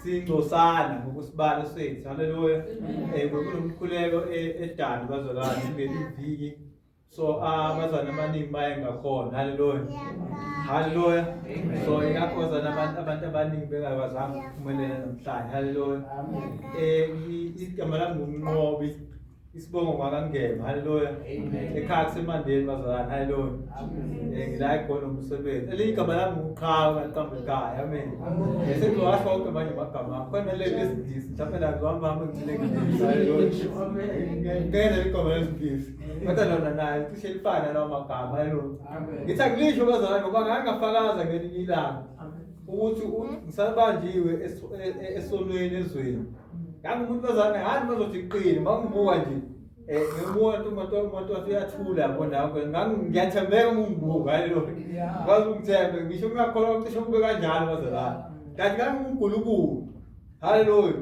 Singcosana ngokusibalo sethu. Haleluya. Bekunomkhuleko edani bazalwane kuleli viki. So abazalwane abaningi baye ngakhona. Haleluya. Haleluya. So ingakho bazalwane abantu abaningi bengakwazanga ukuphumelela namhlanje. Haleluya. Igama lami nguMnqobi. Isibongo ngakangema. Haleluya. Ekhaya kusemandeni bazalwane. Haleluya. Ngila ekhona umsebenzi. Elinye igama lami nguqhawe ngaliqamba ekhaya. Amen. Sengizowasho wonke manje amagama ami. Khona leli lesingisi mhlawumbe la ngizohamba hambe ngithile ngilisi. Haleluya. Ngeke igama lesingisi. Kodwa lona naye cishe lifana lawo magama. Haleluya. Ngithi angilisho bazalwane ngoba ngangafakaza ngelinye ilanga ukuthi ngisabanjiwe esonweni ezweni. Ngangumuntu bazalwane hayi bazothi qini mangibuka nje ngibuka umuntu umuntu wathi uyathula yabo nawe ngiyathembeka uma ungibuka hayi lo kwazi ungithembe ngisho ungakholwa cishe kube kanjalo bazalwane kanti ngangumgulukulu haleluya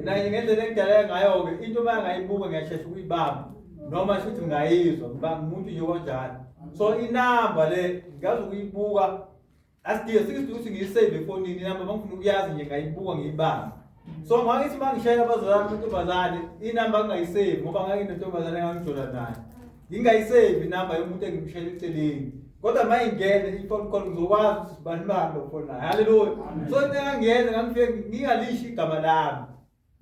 naye ngendlela engidaleka ngayo-ke into uma ngayibuka ngiyashesha ukuyibamba noma shuthi ngayizwa ngiba ngumuntu nje kanjalo so inamba le ngazi ukuyibuka asidinge sikudinga ukuthi ngiyisave efonini inamba uma ngifuna ukuyazi nje ngayibuka ngiyibambe so mangithi uma ngishayela abazalwane intombazane inamba ngingayisevi ngoba nganginentombazane engangijola nayo ngingayisevi inamba yomuntu engimshayela eceleni kodwa uma ingene i-phone call ngizokwazi ukuthi bani bani lo fonayo haleluya so into engangiyenza ngangifike ngingalisho igama lami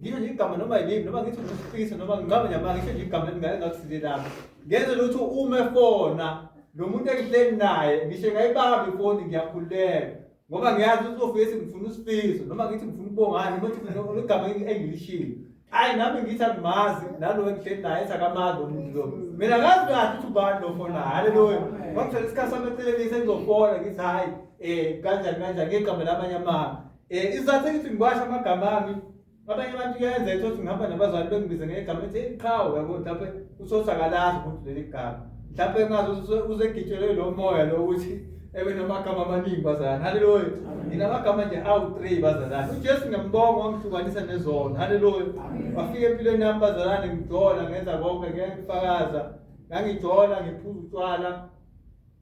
ngisho nje igama noma yiliphi noma ngithi ngusifisa noma ngingabe nje ngisho nje igama elingakusile lami ngenze lutho uma efona lo muntu engihleli naye ngisho ngayibamba ifoni ngiyakhululeka ngoba ngiyazi ukuthi uzofike ethi ngifuna usifiso noma ngithi ngifuna ukubongani noma ngithi ngifuna igama engilishilo hayi nami ngithi angimazi nalo engihleli naye ethi akamazi lo muntu lo mina ngazi kahle ukuthi ubani lo fonayo haleluya ngangithola isikhathi sami eceleni sengizofona ngithi hhayi um kanjani kanjani ngegama lamanye amanga Isizathu engithi ngiwasho amagama ami abanye abantu kuyenzeka uthole ukuthi ngihamba nabazali bengibize ngegama ethi hey qhawe yabo mhlawumbe uthole akalazi umuntu leli gama mhlawumbe engazi uzegitshelwe lo moya lo ukuthi ebe namagama amaningi bazalwane haleluya nginamagama nje awu-3 bazalwane uJesu ngiyambonga wangihlukanisa nezono haleluya wafika empilweni yami bazalwane ngijola ngenza konke ngiyangifakaza ngangijola ngiphuza utshwala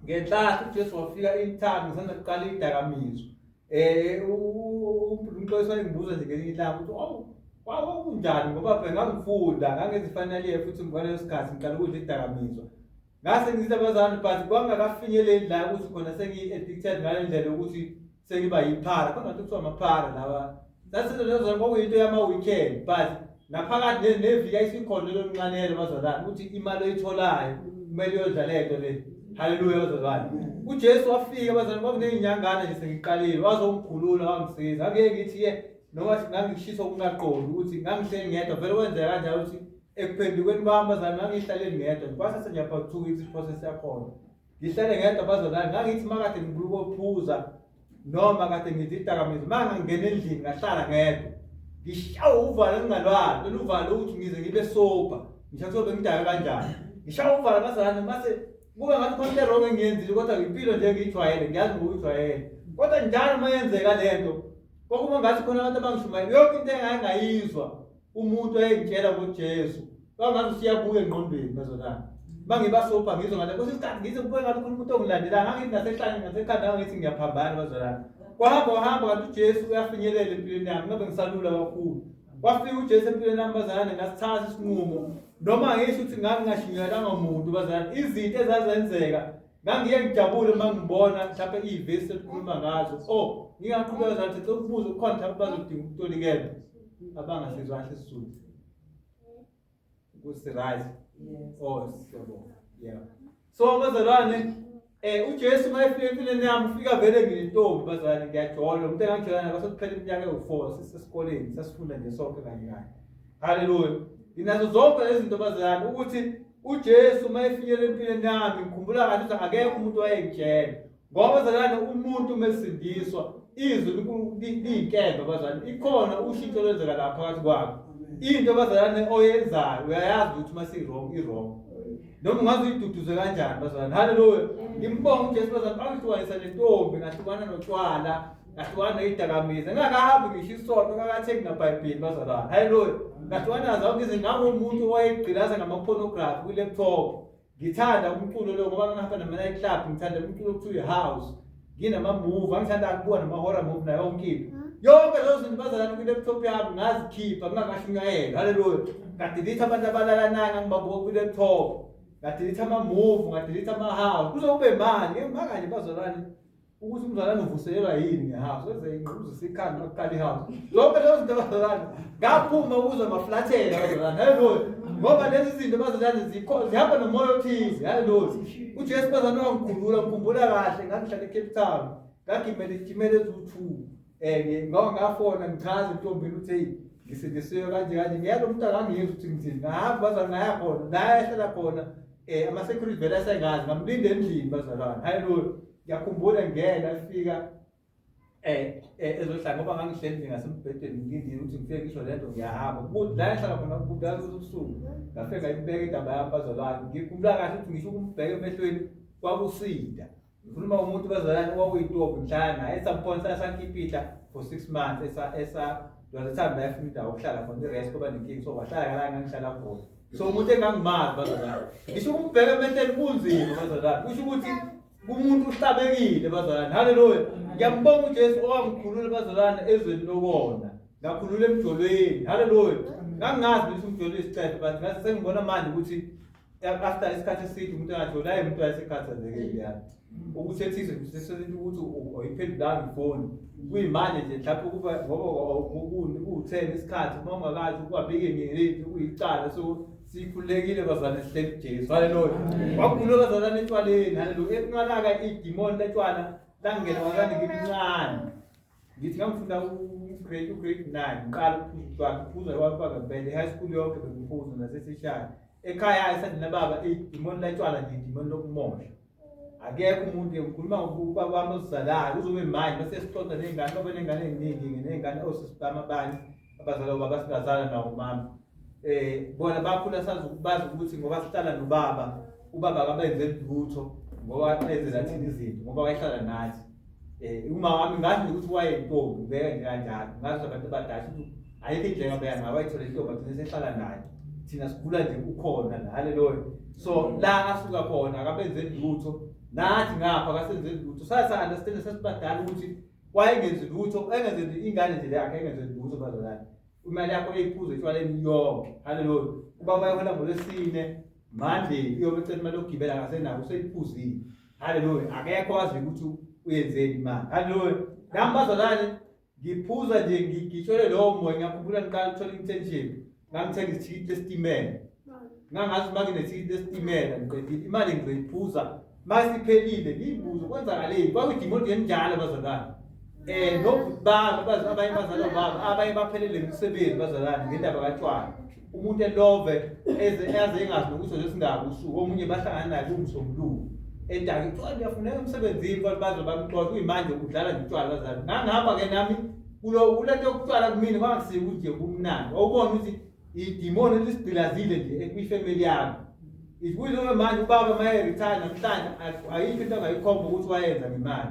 ngenhlahla uJesu wafika in time ngisanda kuqala idakamizwa Umxolisi wayengibuza nje ngelinye ilanga ukuthi oh kwakunjani ngoba phela ngangifunda ngangenza i-final year futhi ngaleso sikhathi ngiqala ukudla idakamizwa. Ngase ngithi abazali but kwangakafinyeleli la ukuthi khona sengiyi-addicted ngale ndlela yokuthi sengiba yiphara khona ngathi kuthiwa amaphara lawa. Sasizona kwakuyinto yama-weekend but naphakathi neviki ayisikhona lelo nxanelo bazalwane ukuthi imali oyitholayo kumele uyodla lento le haleluya bazalwane uJesu wafika bazalwane kwakuney'nyangana nje sengiqalile wazongikhulula wangisiza angeke ngithi-ke noma ngangishisa ukungaqondi ukuthi ngangihleli ngedwa vele kwenzeka kanjalo ukuthi ekuphendukeni kwami bazalwane ngangihlaleli ngedwa kwasase nje about 2 weeks i-process yakhona ngihlale ngedwa bazalwane ngangithi makade ngibuye ukophuza noma kade ngidla idakamizwa uma ngangena endlini ngahlala ngedwa ngishawa uvalo engingalwali lolu uvalo ukuthi ngize ngibe sober ngisho kuthiwa bengidake kanjani ngishawa uvalo bazalwane mase kube ngathi khona into erong engiyenzile kodwa impilo nje ngiyijwayele ngiyazi ngokuyijwayele kodwa njalo uma yenzeka le nto kwakuba ngathi khona abantu abangishumayela yonke into engayingayizwa umuntu ayengitshela ngoJesu kwangathi usiyabuya engqondweni bazalwane mangibasopa ngizwa ngale kwesinye isikhathi ngize kubuye ngathi khona umuntu ongilandelayo ngangithi nasehlane ngasekhanda ngangithi ngiyaphambana bazalwane kwahamba wahamba kanti uJesu uyafinyelela empilweni yami ngabe ngisalula kakhulu kwafika uJesu empilweni yami bazalwane ngasithatha isinqumo noma ngisho ukuthi ngangingashunyelanga muntu bazalwane izinto ezazenzeka ngangiye ngijabule uma ngibona mhlawumbe iy'vesi elikhuluma ngazo o oh, ngingaqhubeka zathi cela ukubuza kukhona mhlawumbe bazodinga ukutolikela abangasizwa kahle isiZulu ukuthi right oh siyabonga yeah so bazalwane uJesu uma efika empilweni yami ufika vele nginentombi bazalwane ngiyajola umuntu engangijola naye kwase kuphela iminyaka ewu-4 sisesikoleni sasifunda nje sonke kanye kanye haleluya nginazo zonke lezi zinto bazalwane ukuthi uJesu uma efinyele empilweni yami ngikhumbula kahle ukuthi akekho umuntu wayengitshela ngoba bazalwane umuntu uma esindiswa izwi liyinkemba bazalwane ikhona ushintsho olwenzeka lapha phakathi kwakho into bazalwane oyenzayo uyayazi ukuthi uma siyi-wrong i-wrong noma ungaze uyiduduze kanjani bazalwane haleluya ngimbonga uJesu bazalwane bangihlukanisa nentombi ngahlukana notshwala ngahlukana nezidakamizwa ngingakahambi ngisho isonto ngakathengi nabhayibheli bazalwane haleluya ngahlukana nazo zonke izinto ngangumuntu owayegqilaza ngama-pornography kwi-laptop ngithanda umculo lo ngoba ngihamba nama-night club ngithanda umculo okuthiwa i-house nginama-movie angithanda ukubuka nama-horror movie nayo yonke into yonke lezo zinto bazalwane kwi-laptop yami ngazikhipha ngingakashunyayelwa haleluya ngadelete abantu abalalanayo ngangibabuka kwi-laptop ngadelete ama-movie ngadelete ama-house kuze kube manje ngeke bazalwane ukuthi umzalwane uvuselelwa yini ngehouse wenze ingquzisa ikhanda makuqala ihouse zonke lezo zinto bazalwane ngaphuma ukuze ngaflathela bazalwane haleluya Ngoba lezi zinto bazalwane zikho zihamba nomoya othize. Haleluya. UJesu bazalwane wangikhulula, ngikhumbula kahle ngangihlala eCape Town. Ngagibela isitimela eziwu-2. Ngoba ngafona ngichaza intombini ukuthi hey ngisindisiwe kanje kanje. Ngiyalo umuntu akangiyezwa ukuthi ngithini. Ngahamba bazalwane ngaya khona, la ehlala khona ama-security vele asengazi, ngamlinda endlini bazalwane. Haleluya. Ngiyakhumbula ngena efika ezohlala ngoba ngangihleli nje ngasembhedeni ngilindile ukuthi ngifike ngisho lento ngiyahamba. Kuthi la ehlala khona kudala ubusuku. Ngafike ngayibeka indaba yami bazalwane. Ngikhumbula kahle ukuthi ngisho ukumbheka emehlweni kwakusinda. Ngikhuluma umuntu bazalwane owakuyintombi ngihlala naye. At some point sasankipita for 6 months esa there was a time la efuna indawo yokuhlala khona i-rest kwaba nenkinga so wahlala la ngangihlala khona. So umuntu engangimazi bazalwane. Ngisho ukumbheka emehlweni kunzima bazalwane. Kusho ukuthi kumuntu uhlabekile bazalwane. Haleluya. Ngiyambonga uJesu owangikhulula bazalwane ezweni lokona. Ngakhulula emjolweni. Haleluya. Ngangingazi ukuthi umjolo isicefe but ngase sengibona manje ukuthi after isikhathi eside umuntu angajola hayi umuntu wayesekhathazekile yani. Ukuthethisa nje ukuthi ayiphendulanga ifoni. Kuyimanje nje mhlawumbe ukuba ngoba ku-10 isikhathi uma ungakazi ukubabike ngeleti kuyicala so sikhululekile bazalwane sihleli kuJesu. Haleluya. Wakhulula bazalwane etshwaleni. Haleluya. Ekunqalaka idimoni letshwala langena bazalwane ngimncane. Ngithi ngangifunda u-grade 9 ngiqala ukuphuza utshwala, ngiphuza kwafaka ngempela i-high school yonke bengiphuza nasesishaya. Ekhaya esandleni baba idimoni letshwala nje idimoni lokumosha. Akekho umuntu ngikhuluma ngobaba wami osizalayo uzobe manje bese sixoxa ney'ngane babe ney'ngane ey'ningi ney'ngane osisi bami abanye abazalwa ubaba singazala nawo umama. Bona bakhula sazi bazi ukuthi ngoba sihlala nobaba, ubaba akabenze lutho ngoba enzela thina izinto ngoba wayehlala nathi. Uma wami ngazi ukuthi wayeyintombi ubeka nje kanjalo. Ngazi abantu abadala ukuthi ayikho indlela abeka ngayo wayithola intombi agcine sehlala naye. Thina sikhula nje ukhona la. Haleluya. So la asuka khona akabenze lutho. Nathi ngapha akasenze lutho. Sasa understand sesibadala ukuthi wayengenzi lutho, engenzi ingane nje yakhe engenzi lutho bazalwane. Imali yakho eyiphuza etshwaleni yonke. Haleluya. Ubaba uyahola ngoLwesine, Monday uyobe ecela imali yokugibela akasenayo useyiphuzile. Haleluya. Akekho wazi ukuthi uyenzeni imali. Haleluya. Nami bazalwane ngiphuza nje ngigitshele lowo moya ngiyakhumbula ngiqala ukuthola internship. Ngangithenga ithikithi lesitimela. Ngangazi uma nginethikithi lesitimela ngiqedile imali ngizoyiphuza masiphelile ngiyibuze kwenzakaleni kwakuyidimoni enjalo bazalwane. Nobhuti bami abanye bazalwa baba abanye baphelele emsebenzini bazalwane ngendaba katshwala. Umuntu elove eze aze engazi nokuthi lesingaka usuku omunye bahlangana naye kuwumsombuluko. Edake kuthiwa ngiyafuneka emsebenzini kodwa baze bamxosha kuyimanje udlala nje utshwala bazalwane. Ngangihamba ke nami kulo kulento yokutshwala kumina kwangakusiki ukuthi nje kumnandi. Wawubona ukuthi idimoni elisigqilazile nje ekwifamily yami. Kuyilobe manje ubaba maye retire namhlanje ayikho into angayikhomba ukuthi wayenza ngemali.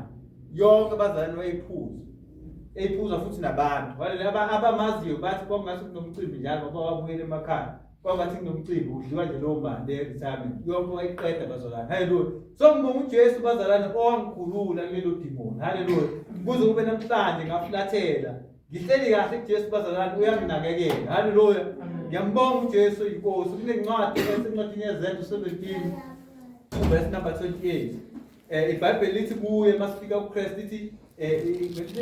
Yonke abazalwane wayiphuza. Eyiphuza futhi nabantu. Wale abamaziyo bathi kwakungathi kunomcimbi njalo ngoba wabuyela emakhaya. Kwakungathi kunomcimbi udliwa nje lowo mali le retirement. Yonke wayiqeda bazalwane. Haleluya. So ngibonga uJesu bazalwane owangikhulula kulelo dimoni. Haleluya. Kuze kube namhlanje ngafulathela. Ngihleli kahle kuJesu bazalwane uyanginakekela. Haleluya. Ngiyambonga uJesu inkosi. Kunencwadi esencwadini yeZenzo 17 verse number 28. iBhayibheli lithi kuye masifika kuKristu lithi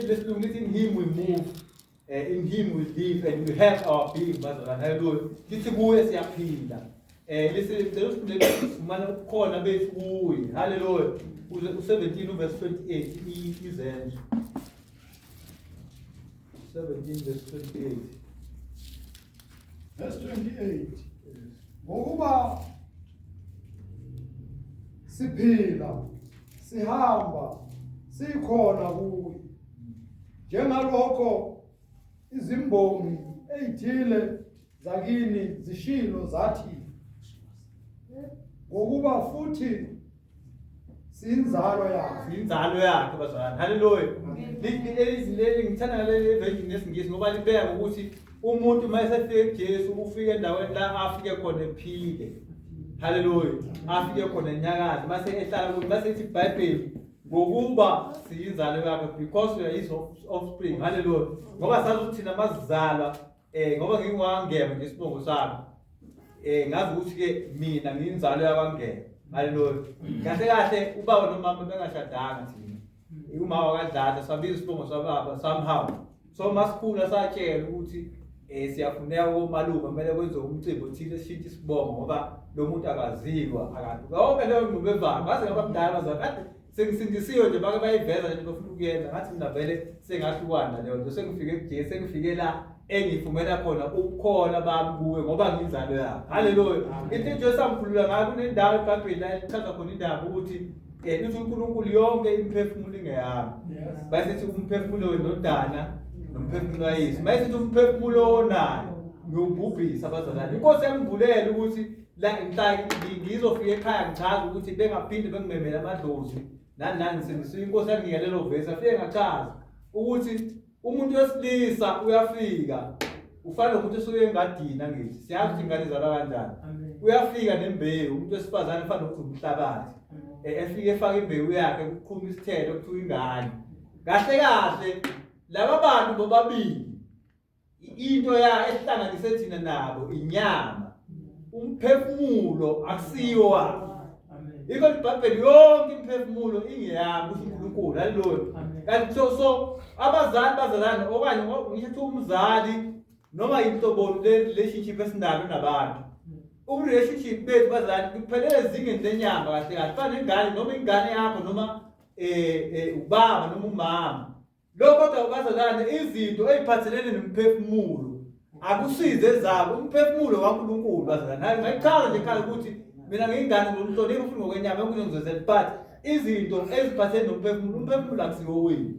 lesilungu lithi in him we move, in him we live and we have our being bazalwane. Haleluya. Lithi kuye siyaphila. Lithi ngicela usifundele sifumane ubukhona bethu kuye. Haleluya. U17 verse 28 iZenzo. 17 verse 28. Verse 28. Ngokuba siphila sihamba sikhona kuye njengalokho izimbongi ezithile zakini zishilo zathi ngokuba futhi siyinzalo yakhe. Siyinzalo yakhe bazalwane. Haleluya. Leli ngithanda ngaleli version yesiNgisi ngoba libeka ukuthi umuntu uma esefike kuJesu ufike endaweni la afike khona ephile. Haleluya. Afike khona enyakaza mase ehlala kuthi mase ithi iBhayibheli ngokuba siyinzalo yakhe because we are his offspring. Haleluya. Ngoba sazi ukuthi thina masizalwa ngoba ngingwangema nje isibongo sami. Ngazi ukuthi ke mina ngiyinzalo yakwaNgema. Haleluya. Kahle kahle ubaba nomama bengashadanga thina. Umama wakadlala sabiza isibongo sababa somehow. So masikhula satshela ukuthi Siyafuneka komalume, kumele kwenziwe umcimbi othile, sishintshe isibongo ngoba lo muntu akaziwa, akantu yonke leyo ngxube evanga. Ngaze ngaba mdala bazalwane, kade sengisindisiwe nje, bake bayiveza lento bafuna ukuyenza, ngathi mina vele sengahlukana leyo nto, sengifike kuJesu, sengifike la engifumela khona ubukhona bami kuwe ngoba ngiyinzalo yakhe. Haleluya. Into uJesu angikhulula ngayo, kunendawo eBhayibheli la echaza khona indaba ukuthi lithi uNkulunkulu yonke imiphefumulo ingeyami. Bayisithi umphefumulo wendodana nomphefumulo kayise. Bayisithi umphefumulo onayo ngiwubhubhisa abazalwane. Inkosi yangivulela ukuthi la nhla ngizofika ekhaya ngichaza ukuthi bengaphinde bengimemele amadlozi nani nani, ngisindisiwe. Inkosi yanginika lelo vesi, afike ngachaza ukuthi umuntu wesilisa uyafika ufana nomuntu osuke engadini, angithi siyazi ukuthi ingane izalwa kanjani. Uyafika nembewu, umuntu wesifazane ufana nokuthi umhlabathi, efike efaka imbewu yakhe, kuqhuma isithelo, kuthiwa ingane. Kahle kahle laba bantu bobabili into ya ehlanganise thina nabo inyama, umphefumulo akusiwo wabo. Yikho iBhayibheli yonke imiphefumulo ingeyami, kusho uNkulunkulu. Haleluya. Kanti so abazali bazalwane, okanye ngisho ukuthi umzali noma inhloboni le relationship esinalo nabantu, ubu-relationship bethu bazalwane kuphelele ezingeni lenyama. Kahle kahle fana nengane, noma ingane yakho, noma ubaba noma umama lo, kodwa bazalwane izinto ey'phathelene nomphefumulo akusize ezabo, umphefumulo kaNkulunkulu bazalwane. Naye ngayichaza nje ekhaya ukuthi mina ngiyingane, ngomhloniphi futhi ngokwenyama yonke into ngizenzela, but izinto eziphathelene nomphefumulo, umphefumulo akusiwo wenu,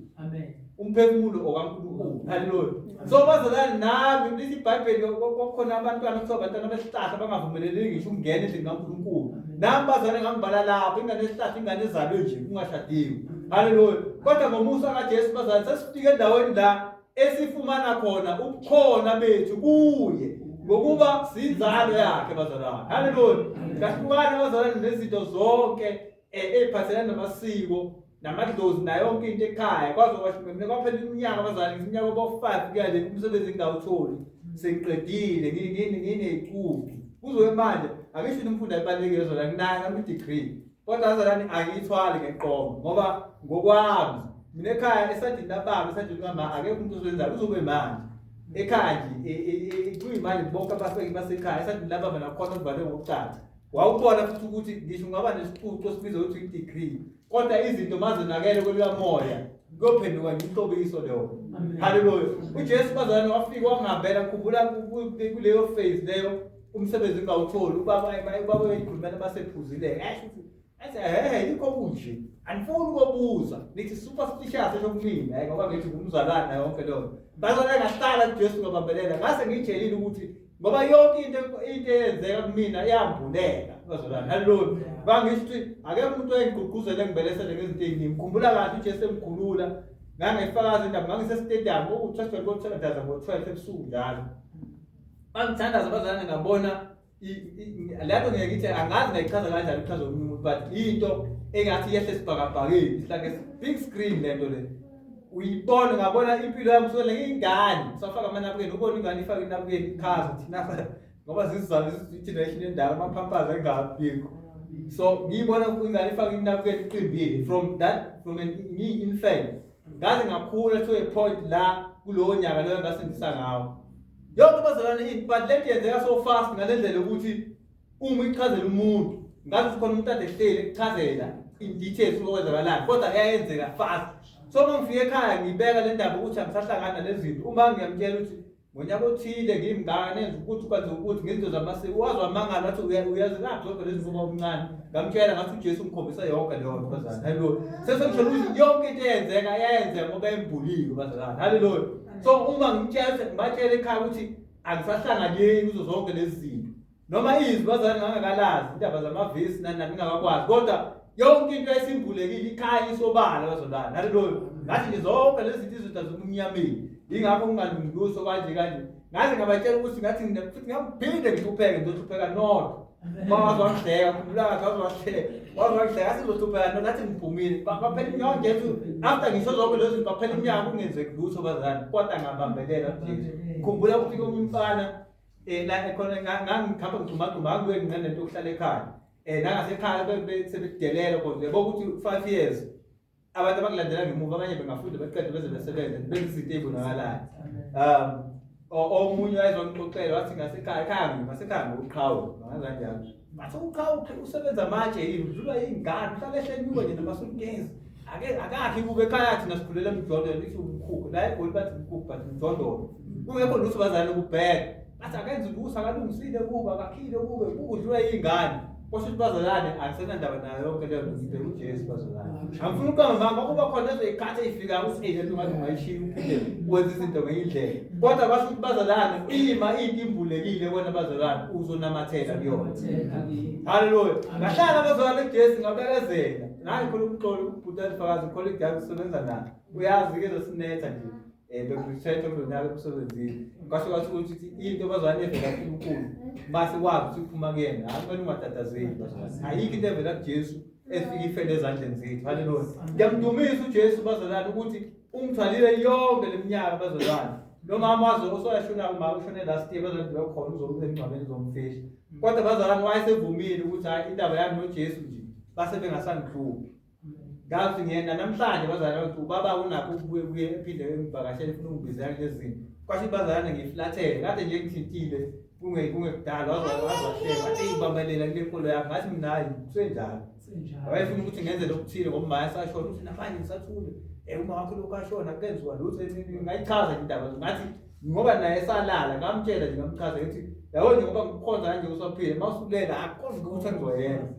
umphefumulo okaNkulunkulu. Haleluya. So bazalwane, nami lithi iBhayibheli kwakhona abantwana kuthiwa abantwana besihlahla bangavumeleleki ngisho ukungena endlini kaNkulunkulu. Nami bazalwane ngangibala lapho, ingane esihlahla, ingane ezalwe nje kungashadiwe. Haleluya. Kodwa ngomusa kaJesu bazalwane sesifike endaweni la esifumana khona ubukhona bethu kuye ngokuba sinzalo yakhe bazalwane. Haleluya. Kahlukana bazalwane nezinto zonke ey'phathelene namasiko namadlozi nayo yonke into ekhaya. Kwaze kwashimemne kwaphela iminyaka bazalwane, iminyaka obo-5 kuya le, umsebenzi ngingawutholi, sengiqedile nginey'cucu kuzobe manje. Angisho ukuthi imfundo ayibalulekile zona, nginayo nami i-degree, kodwa bazalwane angiyithwali ngeqomo ngoba ngokwami mina ekhaya esayidini lababa, esayidini kama, akekho umuntu ozoyenzayo uzobe manje ekhaya nje kuyimanje bonke abafeki basekhaya esayidini lababa nakhona kuvalwe ngokucaca. Wawubona futhi ukuthi ngisho ungaba nesicucu esibizwa ukuthi i-degree, kodwa izinto mazenakele kweluyamoya kuyophenduka nje inhlobiso leyo. Haleluya. UJesu bazalwane wafika wangihambela. Khumbula kuleyo phase leyo umsebenzi ungawutholi, ubaba uyayikhulumela basephuzile, esho ukuthi athi ehe yikho kunje, anifuni ukobuza, nithi superstitious, esho kumina ngoba ngithi ngumzalwane nayo yonke leyo. Bazalwane ngahlala kuJesu ngabambelela, ngase ngiyitshelile ukuthi ngoba yonke into eyenzeka kumina iyambuleka bazalwane. Haleluya. Bangisho ukuthi akekho umuntu oyengigqugquzele ngibelesele ngezinto ey'ningi. Khumbula kahle uJesu emkhulula, ngangifakaza indaba, ngangise-stadium okuthiwa kothandaza ngo-12 ebusuku njalo, bangithandaza bazalwane, ngabona lapho ngeke ngithi angazi ngayichaza kanjani, uchaza omunye umuntu, but into engathi yehle esibhakabhakeni, it's like a big screen lento le uyibona. Ngabona impilo yami kusukela ngiyingane, safaka amanabukeni, ubona ingane ifake inabukeni ichaza thina ngoba zizizalo i-generation endala, ama-Pampers engabikho. So ngiyibona ingane ifake inabukeni iqimbile from that from an ngiyi-infant ngaze ngakhula to a point la kulowo nyaka loyo ngasindisa ngawo yonke bazalwane ini. But lento yenzeka so fast ngale ndlela yokuthi uma ichazela umuntu ngathi khona umuntu ade ehleli ekuchazela in details okwenzakalayo, kodwa yayenzeka fast. So uma ngifika ekhaya ngibeka le ndaba ukuthi angisahlangani nalezi zinto, uma ngiyamtshela ukuthi ngonyaka othile ngiyimngane nenza ukuthi kwenze ukuthi ngezinto zamasiko, waze wamangala wathi uyazi ngaphi zonke lezi zinto omncane. Ngamtshela ngathi uJesu ngikhombisa yonke leyo nto bazalwane. Haleluya. Sesengisholo ukuthi yonke into eyenzeka yayenzeka ngoba embuliwe bazalwane. Haleluya. So uma ngimtshela, ngibatshela ekhaya ukuthi angisahlanganyeli kuzo zonke lezi zinto, noma izwi bazalwane ngangakalazi, indaba zamavesi nani nani ngingakakwazi, kodwa yonke into yayisimbulekile, ikhaya isobala bazalwane. Haleluya. Ngathi nje zonke lezi zinto izinto zobumnyameni, yingakho kungalungi lutho kanje kanje. Ngaze ngabatshela ukuthi ngathi futhi ngiyakuphinde ngihlupheke, ngizohlupheka nodwa. Waze wangihleka, khumbula kahle, waze wahleka, waze wangihleka, asizohlupheka nodwa. Ngathi ngiphumile, kwaphela iminyaka nje after ngisho zonke lezo zinto, kwaphela iminyaka kungenzeki lutho bazalwane, kodwa ngabambelela kuJesu. Khumbula kufika omunye umfana la khona ngangikhamba ngigxumagxuma, ngangibuye nginqene nento yokuhlala ekhaya, nangasekhaya sebekudelela kodwa uyabo ukuthi 5 years abantu abakulandela ngemuva abanye bengafunda beqede beze besebenze benze izinto ey'bonakalayo. Omunye wayezongixoxela wathi ngasekhaya ekhaya ngasekhaya ngokuqhawe ngazi kanjalo. Bathi uqhawe usebenza amatshe yini udlulwa yingane uhlale ehlenyuka nje namasuitcase. Ake akakhi kube ekhaya thina sikhulela emjondolo isho umkhukhu la eGoli bathi umkhukhu but umjondolo. Kungekho lutho bazali ukubheka. Bathi akenzi lutho akalungisile kuba akakhile kube kudlulwa yingane. Kusho ukuthi bazalwane angisenandaba nayo yonke leyo nto ngibheka uJesu bazalwane. Angifuni ukuqamba amanga kuba khona lezo zikhathi ezifikayo ukuthi eyi lento ngathi ungayishiya uphinde wenze izinto ngenye indlela. Kodwa basho ukuthi bazalwane ima into imbulekile wena bazalwane uzonamathela kuyona. Haleluya. Ngahlala bazalwane kuJesu ngabekezela. Nayi khona umxolo ubhuti alifakazi colleague yami usebenza naye. Uyazi ke zosinetha nje. Bekuthetha kulo nyaka emsebenzini kwasho kwasho ukuthi into bazwane evela kuNkulunkulu mase kwazi ukuthi iphuma kuyena hayi kumele ungatatazeli bazalwane ayikho into evela kuJesu efika ifele ezandleni zethu haleluya ngiyamdumisa uJesu bazalwane ukuthi ungithwalile yonke leminyaka bazalwane noma wazo osoyashona uma ushone last year bazalwane bekhona uzobe emngcwabeni uzomfihla kodwa bazalwane wayesevumile ukuthi hayi indaba yami noJesu nje base bengasangihluphi Ngathi ngiyena namhlanje bazalwane ukuthi ubaba unakho ukubuye kuye ephinde engivakashele ufuna ungibizela kulezi zinto. Kwasho ukuthi bazalwane ngiflathele kade nje ngithintile kungekudala waze wahleka wathi ngibambelela kule nkolo yami ngathi mina hayi kusenjalo. Wayefuna ukuthi ngenze lokuthile ngoba uma esashona uthi namanje ngisathule. Uma wakho lokhu ashona kukenziwa lutho ngayichaza nje indaba ngathi ngoba naye esalala ngamtshela nje ngamchaza ngithi yabo nje ngoba ngikukhonza kanje usaphila uma usulela akukho ukuthi engizoyenza.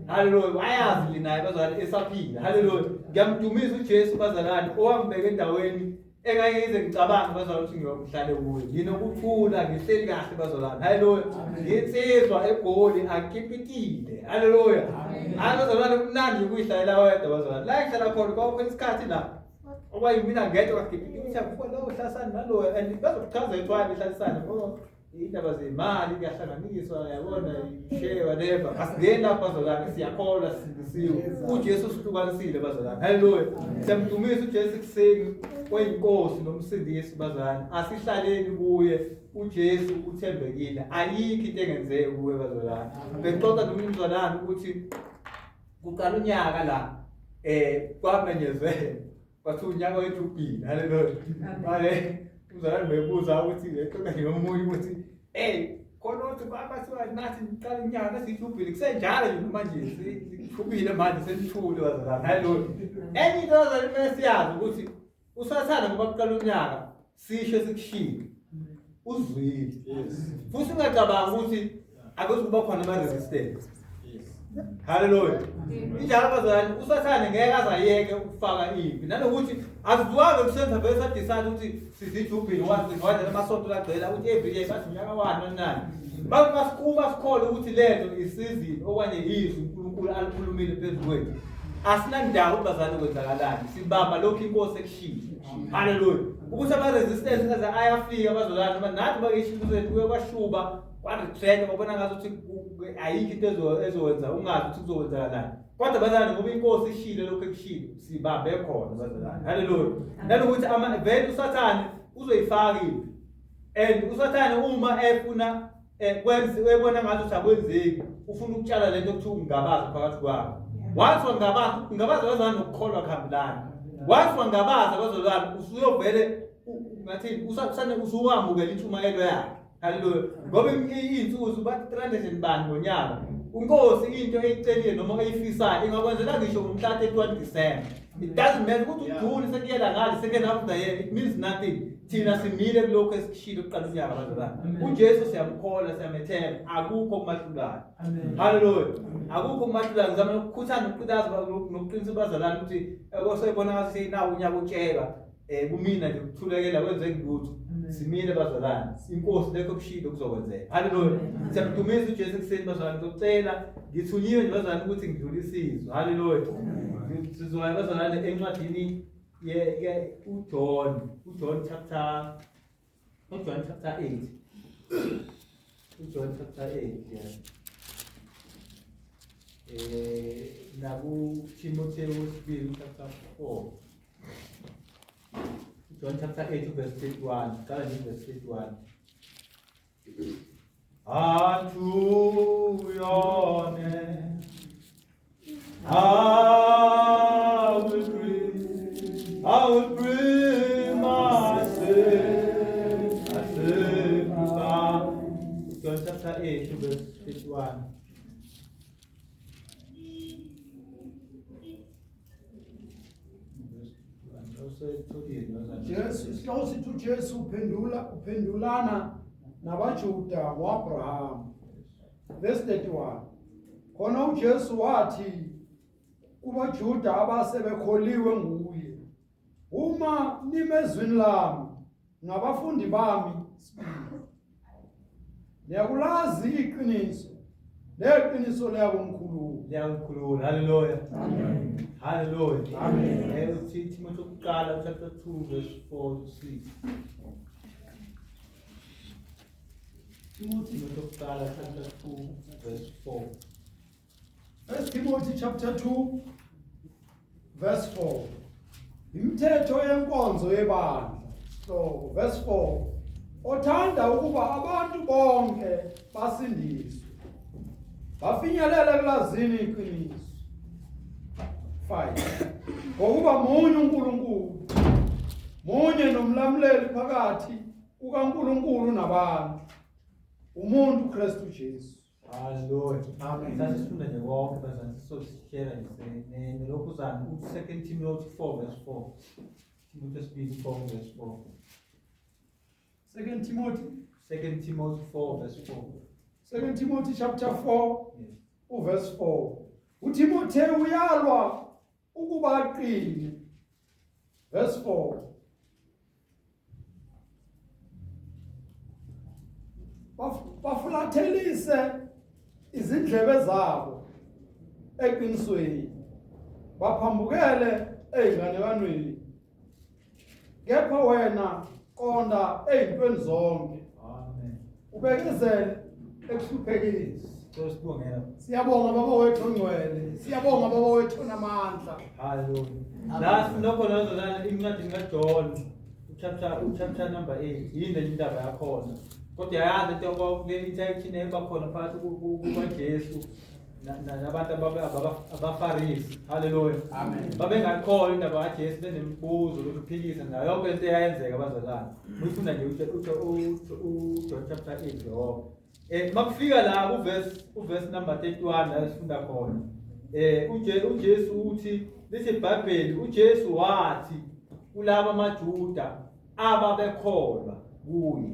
Haleluya, wayazi naye bazalwane esaphila. Haleluya. Ngiyamdumisa uJesu bazalwane owangibeka endaweni engake ngize ngicabange bazalwane ukuthi ngiyohlale kuyo. Nginokuthula, ngihleli kahle bazalwane. Haleluya. Nginsizwa eGoli akipitile. Haleluya. Hayi bazalwane kumnandi ukuyihlalela wedwa bazalwane. La ngihlala khona kwakukhona isikhathi la okwayimina ngedwa kakipitile ukuthi akukho lowo hlasani naloyo and bazokuchaza ethwala behlalisane ngoba indaba zemali kuyahlanganiswa yabona share whatever asingeni lapho bazalwane siyakholwa sisindisiwe uJesu usihlukanisile bazalwane haleluya siyamdumisa uJesu ekuseni oyinkosi nomsindisi bazalwane asihlaleni kuye uJesu uthembekile ayikho into engenzeki kuye bazalwane bexoxa nomunye umzalwane ukuthi kuqala unyaka la kwamenyezelwa Kwathi unyaka wejubhili haleluya. Manje umzalwane bebuza ukuthi exoxa nje nomunye ukuthi hey khona uthi bathiwa nathi niqala unyaka nesijubhili kusenjalo nje manje sijubile manje senithule bazalwane haleluya. Enye into bazalwane kumele siyazi ukuthi usathane ngoba kuqala unyaka sisho sikushilo uzwile. Futhi ungacabanga ukuthi akuzukuba khona ama resistance. Haleluya. Injalo bazalwane, uSathane ngeke azayeke ukufaka impi. Nanokuthi asizuwange kusenza vele sadecide ukuthi sizijubhile wathi wadla amasonto lagcela ukuthi every year bathi unyaka wani nani. Basikuma sikhole ukuthi lento isizini okanye izwi uNkulunkulu alikhulumile phezu kwethu. Asinandawo ukuthi bazalwane kwenzakalani. Sibamba lokhu inkosi ekushilo. Haleluya. Ukuthi ama resistance aze ayafika bazalwane noma nathi bakisho ukuthi kuye kwashuba kwaretract babona ngathi ukuthi ayikho into ezowenza ungazi ukuthi kuzokwenzakalani kodwa bazalwane ngoba inkosi ishilo lokho ekushilo sibambe khona bazalwane haleluya nanokuthi vele usathane uzoyifaka impi and usathane uma efuna kwenze ebona ngathi ukuthi akwenzeki ufuna ukutshala lento okuthiwa ungabaza phakathi kwakho once wangabaza ungabaza bazalwane nokukholwa kuhambelana once wangabaza bazalwane usuyovele ngathini usane usuwamukela intshumayelo yakhe. Haleluya. Ngoba iy'nsuku bathi 300 bani ngonyaka. Unkosi into eyicelile noma eyifisayo ingakwenzela ngisho ngomhla 31 December. It doesn't matter ukuthi uJune sekuyela ngale second half of the year it means nothing. Thina simile kulokho esikushilo kuqala unyaka bazalwane. UJesu siyamkholwa siyamethemba akukho kumahlulayo. Haleluya. Akukho kumahlulayo ngizama ukukhuthaza nokukhuthaza nokuqinisa abazalwane ukuthi osebona ngathi seyinawo unyaka utsheka kumina nje ukuthulekela kwenzeki lutho simile bazalwane inkosi lekho kushilo kuzokwenzeka haleluya siyamdumisa uJesu ekuseni bazalwane ngizocela ngithunyiwe nje bazalwane ukuthi ngidlulise izwi haleluya sizoya bazalwane encwadini ye uJohn uJohn chapter uJohn chapter 8 uJohn chapter 8 yeah naku Timotheo wesibili chapter 4 John chapter 8 verse 31. Qala nje verse 31. Unto your name I will bring my sin, my sin. John chapter 8 verse 31. Jesu isihloko sithi uJesu uphendula uphendulana nabaJuda ngoAbraham. Verse 31. Khona uJesu wathi kubaJuda abasebekholiwe nguye, uma nimezwini lami ngabafundi bami sibili. Niyakulazi iqiniso, neqiniso liyakumkhulula. Liyakukhulula. Hallelujah. Amen. Hallelujah. Amen. Uthi Timothy wokuqala chapter 2 verse 4 to 6. Timothy wokuqala chapter 2 verse 4. First Timothy chapter 2 verse 4. Imithetho yenkonzo yebandla. So verse 4. Othanda ukuba abantu bonke basindiswe. Bafinyelele kulazini iqiniso. 5. Ngokuba munye uNkulunkulu. Munye nomlamuleli phakathi kukaNkulunkulu nabantu. Umuntu Kristu Jesu. Hallelujah. Amen. Sasifunda nje konke bazalwane sizosishela nje nelokhuzana u-2 Timothy 4 verse 4. Timothy wesibili 4 verse 4. 2 Timothy 2 Timothy 4 verse 4. 2 Timothy chapter 4 Yes. uverse 4. uTimothy uyalwa ukuba aqine. Verse 4. Bafulathelise izindlebe zabo eqinisweni baphambukele ey'nganekanweni kepha wena qonda ey'ntweni zonke. Amen. Ubekezele ekuhluphekeni. Sibongela. Siyabonga baba wethu ongcwele, siyabonga baba wethu onamandla. Hallelujah. La sifunda khona bazalwane incwadi kaJohn chapter number 8 yini le indaba yakhona. Kodwa yazi into kule interaction eba khona phakathi kukaJesu nabantu abaFarisi. Hallelujah. Amen. Babengakholwa indaba kaJesu benemibuzo lokuphikisa nayo yonke into eyayenzeka bazalwane. Uyifunda nje uJohn chapter 8 yonke. Makufika la kuverse number 31 la sifunda khona. uJesu uthi lithi iBhayibheli uJesu wathi kulaba amaJuda ababekholwa kuye.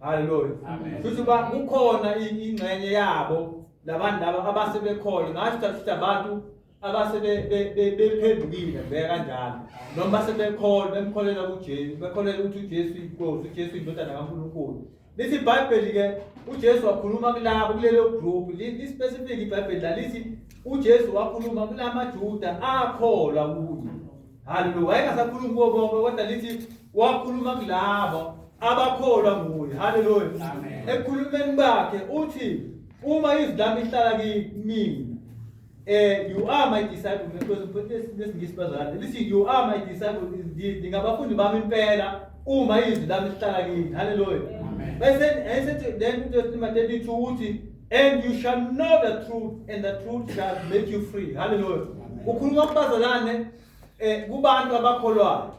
Hallelujah. Futhi kukhona ingxenye yabo labantu laba abasebekholwa ngasho ukuthi abantu abasebephendukile bheka kanjalo noma sebekholwa bemkholela kuJesu bekholela ukuthi uJesu inkosi uJesu indodana kaNkulunkulu. Lithi iBhayibheli ke uJesu wakhuluma kulabo kulelo group li specific iBhayibheli la lithi uJesu wakhuluma kulamaJuda akholwa kuye. Hallelujah. Wayengasakhulumi kubo bonke kodwa lithi wakhuluma kulabo abakholwa nguye. Hallelujah. Ekukhulumeni bakhe uthi uma izwi lami lihlala kimi you are my disciple. Lesingisi bazalwane lithi you are my disciple indeed, ningabafundi bami impela uma izwi lami lihlala kini. Hallelujah. Bese esethi then verse number 32 uthi and you shall know the truth and the truth shall make you free. Hallelujah. Ukhuluma kubazalwane kubantu abakholwayo.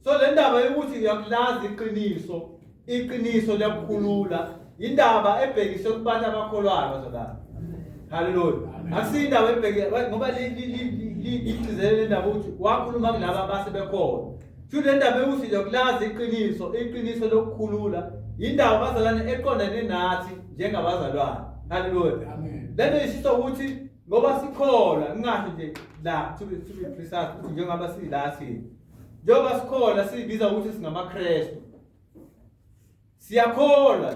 So le ndaba yokuthi uyakulazi iqiniso, iqiniso liyakukhulula, indaba ebhekiswe kubantu abakholwayo bazalwane. Hallelujah. Akusiyo indaba ebhekiswe ngoba ligcizelele le ndaba ukuthi wakhuluma kulaba abasebekhona. Futhi le ndaba yokuthi uyakulazi iqiniso, iqiniso lokukhulula, indaba bazalwane eqondane nathi njengabazalwane. Hallelujah. Lento isho ukuthi ngoba sikholwa, ngingasho nje la to be precise ukuthi njengoba sila thina. Njengoba sikholwa sizibiza ukuthi singamaKristu. Siyakholwa,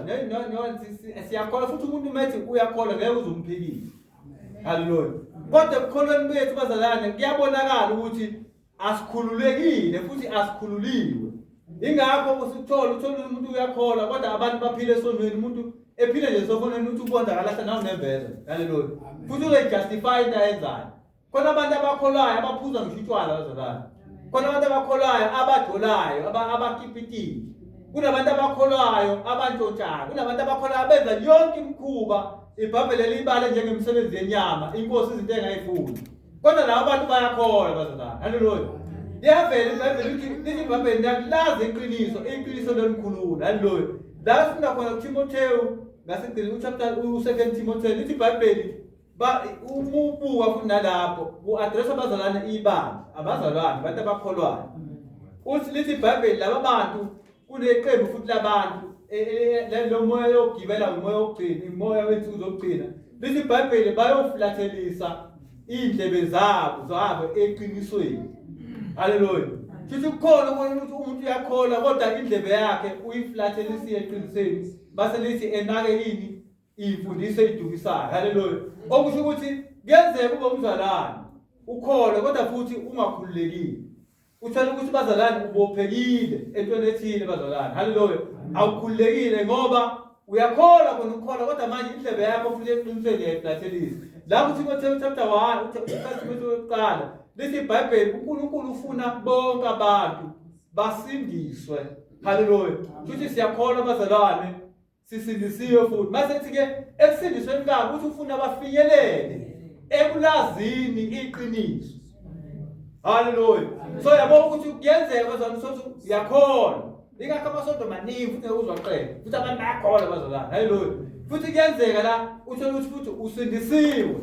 siyakholwa futhi umuntu methi uyakholwa ngeke uzumphikise. Hallelujah. Kodwa ekukholweni kwethu bazalwane kuyabonakala ukuthi asikhululekile futhi asikhululiwe. Ingakho usithola uthola umuntu uyakholwa kodwa abantu baphile esonweni, umuntu ephile nje esonweni uthi ubonda kalahla nawo nembeza. Hallelujah. Futhi uzoyijustify into ayenzayo. Khona abantu abakholwayo abaphuza ngisho utshwala bazalwane. Khona abantu abakholwayo abajolayo, abakipitile. Kunabantu abakholwayo abantshontshayo. Kunabantu abakholwayo abenza yonke imikhuba iBhayibheli libale njengemisebenzi yenyama, inkosi izinto engayifuni. Kodwa labo bantu bayakholwa bazalwane. Hallelujah. Liyavela iBhayibheli lithi lithi iBhayibheli liyakulazi iqiniso, iqiniso lelikhulula. Hallelujah. La sifunda khona kuTimotheo ngasigcina uchapter u2 Timotheo lithi iBhayibheli ba umubuka futhi nalapho ku-address abazalwane ibandla abazalwane abantu abakholwayo. Uthi lithi iBhayibheli laba bantu kuneqembu futhi labantu lo moya yokugibela umoya wokugcina umoya wensuku zokugcina lithi iBhayibheli bayofulathelisa iy'ndlebe zabo zabo eqinisweni. Haleluya. Futhi kukhona ukubona ukuthi umuntu uyakholwa kodwa indlebe yakhe uyiflathelisile eqinisweni base lithi enake ini iy'mfundiso ey'dukisayo. Haleluya. Okusho ukuthi kuyenzeka ube umzalwane ukholwe kodwa futhi ungakhululekile. Uthole ukuthi bazalwane ubophekile entweni ethile bazalwane. Haleluya. Awukhululekile ngoba uyakholwa kona ukukholwa kodwa manje indlebe yakho futhi eqinisweni uyayiflathelisa. La kuTimotheo chapter 1 uTimotheo wokuqala lithi iBhayibheli uNkulunkulu ufuna bonke abantu basindiswe. Haleluya. Futhi siyakholwa bazalwane sisindisiwe futhi. Mase ethi ke ekusindisweni kwabo uthi ufuna bafinyelele ekulazini iqiniso. Haleluya. So yabo ukuthi kuyenzeka bazalwane sothi uyakholwa. Ingakho amasonto maningi futhi ngeke uzwaqede. Futhi abantu bayakholwa bazalwane. Haleluya. Futhi kuyenzeka la uthole ukuthi futhi usindisiwe.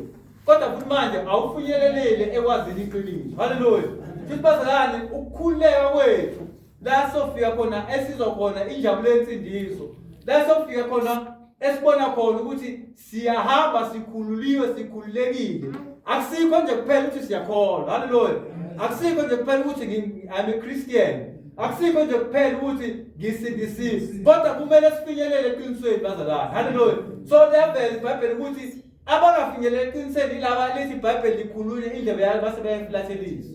Kodwa futhi manje awufinyelelile ekwazini iqiniso. Haleluya. Futhi bazalwane ukukhululeka kwethu la sofika khona esizwa khona injabulo yensindiso. La sofika khona esibona khona ukuthi siyahamba sikhululiwe sikhululekile. Akusikho nje kuphela ukuthi siyakholwa. Haleluya. Akusikho nje kuphela ukuthi I'm a Christian. Akusikho nje kuphela ukuthi ngisindisiwe. Kodwa kumele sifinyelele eqinisweni bazalwane. Haleluya. So liyaveza iBhayibheli ukuthi abangafinyeleli eqinisweni yilaba lithi iBhayibheli likhulunywe indlebe yalo base beyayiflathelisa.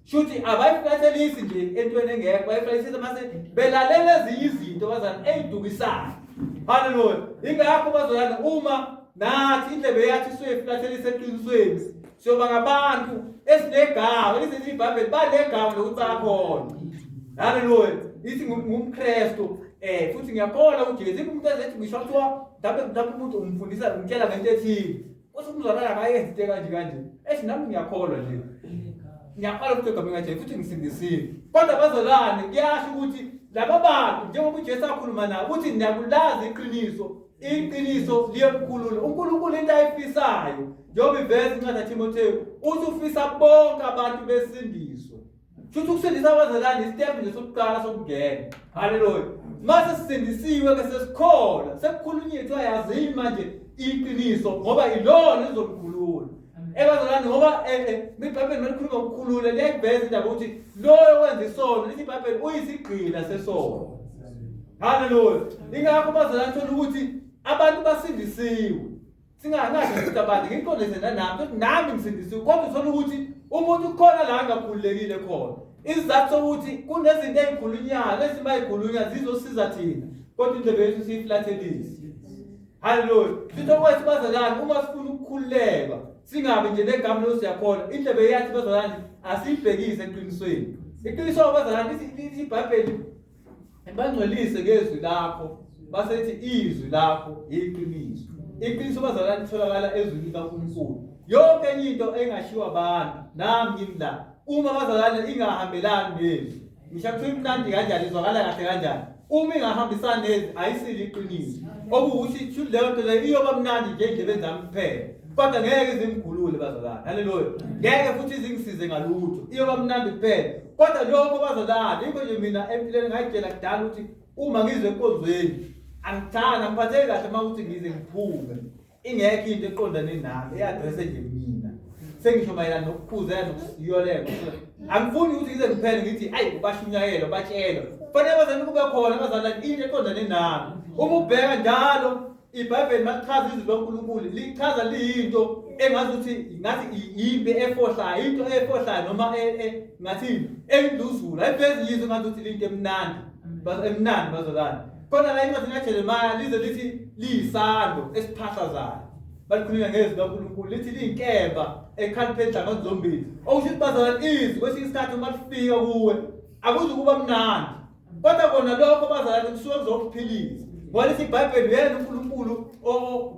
Shuthi abayiflathelisi nje entweni engekho, bayiflathelisa mase belalela ezinye izinto bazalwane ezidukisayo. Haleluya. Ingakho bazalwane uma nathi indlebe yathi siyoyiflathelisa eqinisweni siyoba ngabantu esinegama lithi iBhayibheli banegama lokuthi bayakhona. Haleluya. Ithi ngumKristu futhi ngiyakholwa kuJesu. Umuntu ezethi ngisho kuthiwa mhlawumbe umuntu umfundisa umtshela ngento ethile. Uthi umzalwane akayenzi into ekanje kanje. Ethi nami ngiyakholwa nje. Ngiyakholwa ukuthi egameni kaJesu futhi ngisindisiwe. Kodwa bazalwane kuyasho ukuthi laba bantu njengoba uJesu akhuluma nabo uthi niyakulazi iqiniso, iqiniso liyomkhulula. uNkulunkulu into ayifisayo njengoba iveza incwadi kaTimotheo uthi ufisa bonke abantu besindiswe. Shuthi ukusindisa abazalwane istep nje sokuqala sokungena. Haleluya. Mase sisindisiwe ke sesikhona, sekukhulunyiwe kuthiwa yazini manje iqiniso ngoba ilona lizomkhulula. Ebazalwane ngoba iBhayibheli malikhuluma ngokukhulula liyayiveza indaba ukuthi loyo wenza isono lithi iBhayibheli uyisigqila sesono. Haleluya. Ingakho bazalwane thola ukuthi abantu basindisiwe. Singangazi ukuthi abantu ngiqondise nanami ukuthi nami ngisindisiwe kodwa uthola ukuthi umuntu kukhona la angakhululekile khona. Isizathu sokuthi kunezinto ezikhulunywayo lezi mayikhulunywa zizosiza thina kodwa indlebe yethu siyiflathelise. Haleluya. Sithi okwethu bazalwane uma sifuna ukukhululeka singabi nje negama lo siyakhona indlebe yathi bazalwane asiyibhekise eqinisweni. Iqiniso bazalwane lithi iBhayibheli bangcwelise ngezwi lakho base lithi izwi lakho iqiniso. Iqiniso bazalwane litholakala ezwini likaNkulunkulu. Yonke enye into engashiwo abantu nami ngimi la uma bazalwane ingahambelani nezwi ngisho kuthiwa imnandi kanjani izwakala kahle kanjani uma ingahambisani nezwi ayisilo iqiniso okuwukuthi shuthi leyo nto leyo iyoba mnandi nje ey'ndlebeni zami kuphela kodwa ngeke izimkhulule bazalwane. Haleluya. Ngeke futhi izingisize ngalutho, iyoba mnandi kuphela. Kodwa lokho bazalwane, yikho nje mina empilweni ngayitshela kudala ukuthi uma ngizwe enkonzweni angithandi angiphatheki kahle uma ukuthi ngize ngiphume ingekho into eqondane nami e-address nje mina sengisho mayelana nokukhuzela nokuyoleka. Angifuni ukuthi ngize ngiphele ngithi ayi ubashunyayelwa batshelwa. Kufanele bazalwane kube khona bazalwane into eqondane nami. Uma ubheka njalo iBhayibheli malichaza izwi likaNkulunkulu lichaza liyinto engazuthi ngathi impi efohlayo into efohlayo noma ngathi eyindluzula ayivezi yizwe ngazuthi liyinto emnandi emnandi bazalwane. Khona la incwadi kaJeremiya lize lithi liyisando esiphahlazayo balikhulunywa ngezwi likaNkulunkulu lithi liyinkemba ekhaliphe enhlangothi zombili okusho ukuthi bazalwane izwi kwesinye isikhathi uma lifika kuwe akuzukuba mnandi kodwa kona lokho bazalwane kusuke kuzokuphilisa ngoba lithi iBhayibheli uyena uNkulunkulu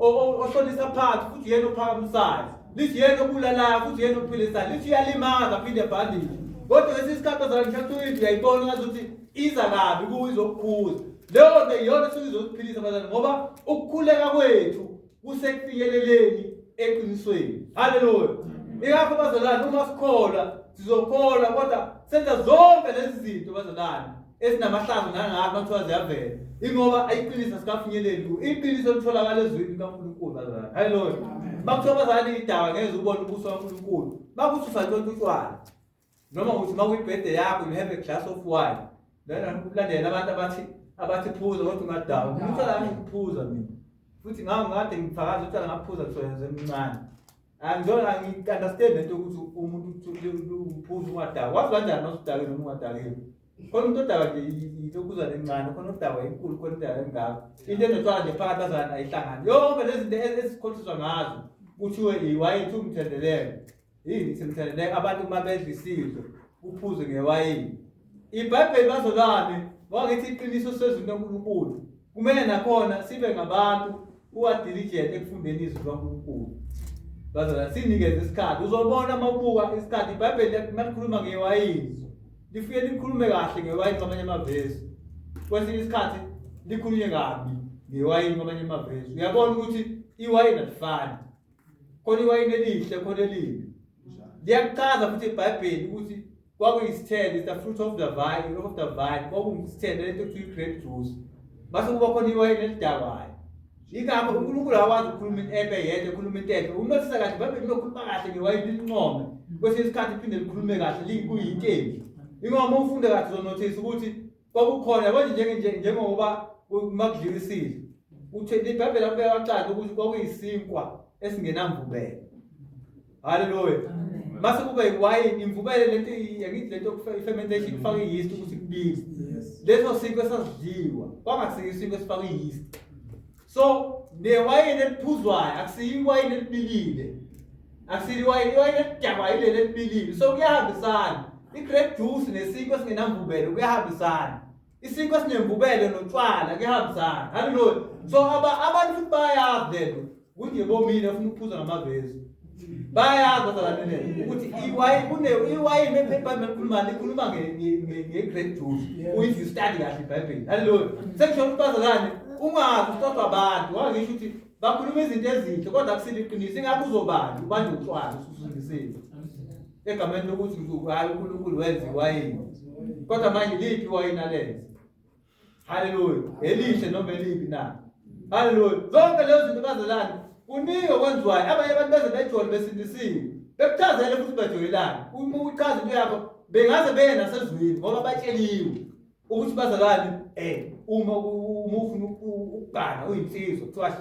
ohlonisa phansi futhi uyena ophakamisayo lithi yena obulalayo futhi yena ophilisayo lithi uyalimaza aphinde ebhandile kodwa kwesinye isikhathi bazalwane mhlawumbe into uyayibona ngazuthi iza kabi kuwe izokukhuza. Leyo nto iyona esuke izokuphilisa bazalwane, ngoba ukukhuleka kwethu kusekufinyeleleni eqinisweni. Haleluya. Ingakho bazalwane, uma sikholwa sizokholwa, kodwa senza zonke lezi zinto bazalwane ezinamahlazo nangakho kuthiwa ziyavela, ingoba iqiniso sikafinyeleli kuyo. Iqiniso litholakala ezwini likaNkulunkulu bazalwane. Haleluya. Bakuthiwa bazalwane idaba ngeze ubone ubuso kaNkulunkulu, bakuthi usantshontsha utshwala, noma uthi uma kuyibhede yakho you have a glass of wine, lena ukulandela abantu abathi phuza kodwa ungadakwa. Utshwala angikuphuza mina, futhi ngade ngifakaza utshwala ngaphuza kusona emncane. Angizona, angi-understand lento yokuthi umuntu uphuza ungadakwa. Wazi kanjani uma usudakile noma ungadakile? Khona umuntu odakwa nje ilokhuzana encane, khona odakwa enkulu, khona odakwa engaka. Into enotshwala nje phakathi bazalwane ayihlangani. Yonke lezi zinto esikhohliswa ngazo kuthiwe iwayini, kuthiwa umthendeleko. Yini simthendeleko? Abantu uma bedla isidlo kuphuzwe ngewayini. IBhayibheli bazalwane, ngoba ngithi iqiniso sezwi likaNkulunkulu, kumele nakhona sibe ngabantu who are diligent ekufundeni izwi likaNkulunkulu. Bazalwane, sinikeze isikhathi. Uzobona uma ubuka isikhathi iBhayibheli malikhuluma ngewayini, lifike likhulume kahle ngewayini kwamanye amavesi, kwesinye isikhathi likhulunywe kabi ngewayini kwamanye amavesi. Uyabona ukuthi iwayini alifani, khona iwayini elihle, khona elibi. Liyakuchaza futhi iBhayibheli ukuthi kwakuyisithelo, is the fruit of the vine, of the vine, kwakuyisithelo lento ekuthiwa i-grape juice, base kuba khona iwayini elidakwayo. Yingakho uNkulunkulu akwazi ukukhuluma into ebe yedwa, ekhuluma into enhle. Unothisa kahle iBhayibheli, lizokhuluma kahle ngewayini lincome, kwesinye isikhathi liphinde likhulume kahle kuyinto embi. Ingoba uma ufunde kahle uzonothisa ukuthi kwakukhona, yabo nje njengoba uma kudliwa isidlo, uthe iBhayibheli akubeka kwacaca ukuthi kwakuyisinkwa esingenamvubelo. Haleluya. Mase kuba iwayini, imvubelo lento, angithi lento i-fermentation kufaka i-yeast ukuthi kubile. Leso sinkwa esasidliwa kwangasiyo isinkwa esifaka i-yeast. So newayini eliphuzwayo akusiyo iwayini elibilile, akusiyo iwayini, iwayini elidakwayo ileli elibilile. So kuyahambisana i-grape juice nesinkwa esingenamvubelo, kuyahambisana isinkwa esinemvubelo notshwala, kuyahambisana. Haleluya. So abantu futhi bayazi lento ukuthi bomile ufuna ukuphuza ngamavesi, bayazi bazalwane ukuthi iwayini, kune iwayini ephepha likhuluma, likhuluma nge-grape juice if you study kahle iBhayibheli. Haleluya. Sengisho ukuthi bazalwane, ungazi usithothwa abantu, wangisho ukuthi bakhuluma izinto ezinhle kodwa akusilo iqiniso. Ingakho uzobani ubanjwe utshwala ususindisiwe egameni lokuthi hayi uNkulunkulu wenza iwayini, kodwa manje liphi iwayini alenze? Haleluya. Elihle noma elibi na? Haleluya. Zonke lezo zinto bazalwane, kuningi okwenziwayo. Abanye abantu beze bejole besindisiwe, bekuchazele futhi bejolelane. Uma uchaza into yakho bengaze beye nasezwini, ngoba batsheliwe ukuthi bazalwane, uma ufuna ukugana uyinsizwa kuthiwa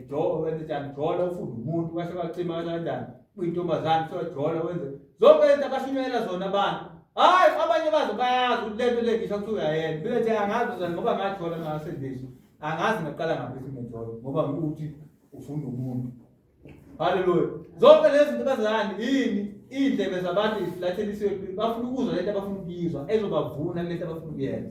jo wenze njani, jola ufune umuntu kwasho kwacima kanjani, uyintombazane kuthiwa jola wenze zonke lezi abashunyayela zona abantu. Hayi, abanye bazo bayazi ukuthi lento le ngisho kuthiwa uyayenza. Mina nje angazi uzani ngoba ngajola ngasendiswa, angazi ngaqala ngaphi ukuthi ngijole, ngoba ngikuthi ufunda umuntu. Haleluya. Zonke lezi zinto bazalwane, yini iy'ndlebe zabantu izilathelisiwe, bafuna ukuzwa lento abafuna ukuyizwa ezobavuna kulento abafuna ukuyenza.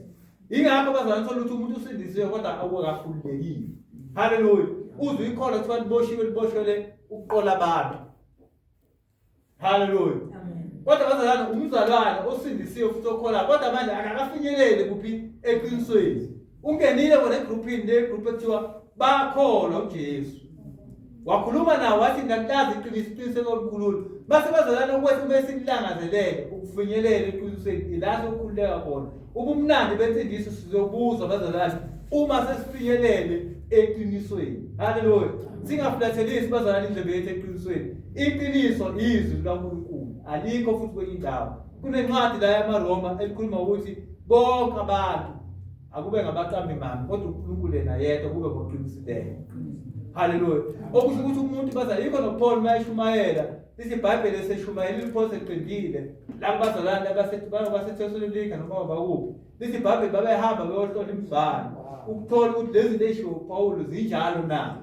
Yingakho bazalwane thola ukuthi umuntu usindisiwe kodwa awukakhululekile. Haleluya. Uzwe ikholwa kuthiwa liboshiwe, liboshelwe ukuqola abantu. Haleluya. Kodwa bazalwane, umzalwane osindisiwe futhi okholwa, kodwa manje akakafinyeleli kuphi? Eqinisweni. Ungenile wena egruphini, le group ekuthiwa bakholwa uJesu. Wakhuluma nawo wathi ngiyakutazi iqiniso, iqiniso olukhulula. Base bazalwane, okwethu besikulangazelele ukufinyelela eqinisweni, ila sokukhululeka khona. Ubumnandi bensindiso sizobuzwa bazalwane uma sesifinyelele eqinisweni. Haleluya. Singafulathelisi bazalwane indlebe yethu eqinisweni. Iqiniso izwi likaNkulunkulu, alikho futhi kwenye indawo. Kunencwadi la yamaRoma elikhuluma ukuthi bonke abantu akube ngabaqambi manga, kodwa uNkulunkulu yena yedwa kube ngoqinisileyo. Haleluya. Okusho ukuthi umuntu bazalwane, yikho noPaul uma eshumayela lithi iBhayibheli eseshumayela uPaul seqedile labo bazalwane abaseThesalonika noma bakuphi, lithi iBhayibheli babehamba beyohlola imibhalo ukuthola ukuthi lezi zinto eshiwo uPaul zinjalo na.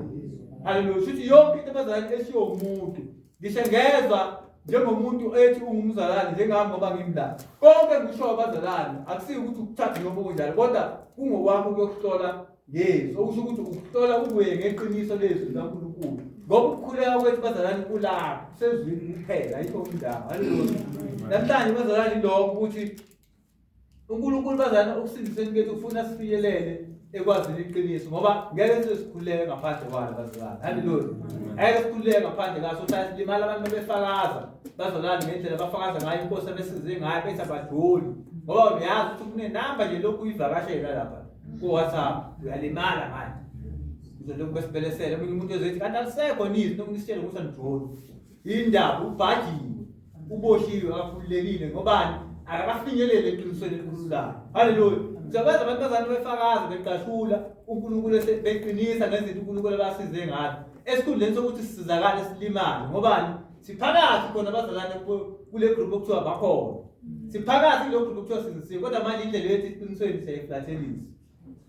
Haleluya. Shuthi yonke into bazalwane eshiwo umuntu, ngisho ngezwa njengomuntu ethi ungumzalwane njengami ngoba ngimla, konke ngisho abazalwane akusiyo ukuthi ukuthathe noma kunjalo, kodwa kungokwakho ukuyokuhlola ngezwi, okusho ukuthi ukuhlola kubuye ngeqiniso lezwi likaNkulunkulu, ngoba ukukhuleka kwethu bazalwane kulapho kusezwini kuphela, ayikho indawo. Haleluya. Namhlanje bazalwane lokho ukuthi uNkulunkulu bazalwane ukusindiseni kwethu ufuna sifinyelele ekwazini iqiniso, ngoba ngeke size sikhululeke ngaphandle kwalo bazalwane. Haleluya. Ngeke sikhululeke ngaphandle kwaso. Uthi silimala abantu befakaza bazalwane ngendlela abafakaza ngayo inkosi abesize ngayo, bethi abadluli, ngoba uyazi ukuthi kunenamba nje lokhu uyivakashela lapha ku-WhatsApp, uyalimala manje. Uzolokhu besibelesele omunye umuntu ezothi kanti alisekho nizwi nokunisitshela ukuthi anijoli. Indaba ubhajiwe, uboshiwe, akakhululekile ngobani? Akakafinyeleli eqinisweni elikhululayo. Haleluya. Siyabazi abantu bazalwane befakaza beqashula uNkulunkulu beqinisa ngezinto uNkulunkulu abasize ngazo. Esikhundleni sokuthi sisizakale silimale ngobani? Siphakathi khona abazalwane kule group okuthiwa bakhona. Siphakathi kule group okuthiwa sindisiwe, kodwa manje indlela yethu eqinisweni siyayiflathelisa.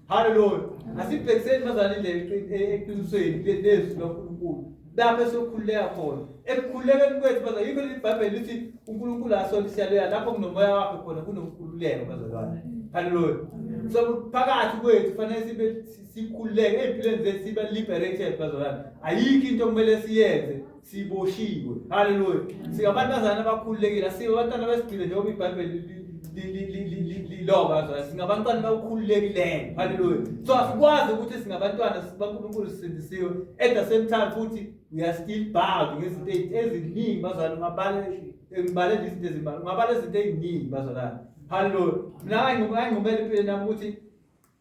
Haleluya. Asibhekiseni bazalwane indlela eqinisweni lezwi laNkulunkulu. Lapho esiyokhululeka khona. Ekukhululekeni kwethu bazalwane, yikho leli Bhayibheli lithi uNkulunkulu asona isiyaloya lapho kunomoya wakhe khona kunenkululeko bazalwane. Haleluya. So phakathi kwethu fanele sibe sikhululeke ey'mpilweni zethu, sibe liberated bazalwane. Ayikho into okumele siyenze siboshiwe. Haleluya. Singabantu bazalwane abakhululekile, asibe abantwana besigcile njengoba iBhayibheli liloba bazalwane. Singabantwana abakhululekileyo. Haleluya. So asikwazi ukuthi singabantwana baNkulunkulu sisindisiwe at the same time futhi we are still bound ngezinto eziningi bazalwane. Ungabale ngibale izinto ezimbalwa, ungabala izinto eziningi bazalwane. Haleluya. Mina ngangingumela empilweni yami ukuthi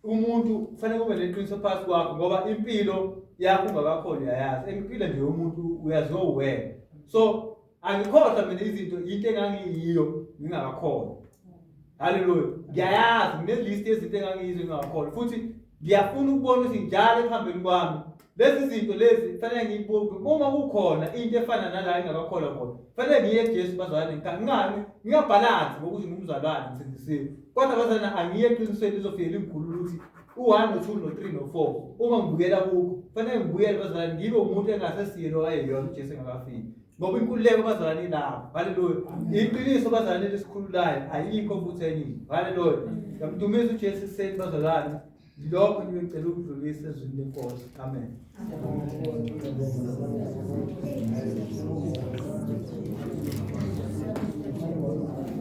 umuntu kufanele kube neqiniso phakathi kwakho, ngoba impilo yakho ungakakhona uyayazi, impilo nje yomuntu uyaziwa wena. So angikhohlwa mina izinto, into engangiyiyo ngingakakhona. Haleluya. Ngiyayazi, ngine-list yezinto engangiyizo ngingakakhona, futhi ngiyafuna ukubona ukuthi njalo ekuhambeni kwami lezi zinto lezi kufanele ngiyibuke. Uma kukhona into efana nala engakakholwa khona, kufanele ngiye kuJesu bazalwane, ngingani ngingabhalansi ngokuthi ngumzalwane ngisindisiwe, kodwa bazalwane angiye eqinisweni lizofike lingikhulula ukuthi u-1 no-2 no-3 no-4 uma ngibuyela kukho kufanele ngibuyele bazalwane, ngibe umuntu engasesiye lo ayeyona uJesu engakafiki, ngoba inkululeko bazalwane ilapho. Haleluya. Iqiniso bazalwane lisikhululayo, ayikho futhi enye into. Haleluya. Ngiyamdumisa uJesu ekuseni bazalwane. Lokho ngicela ukudlulisa ezwini lenkosi. Amen.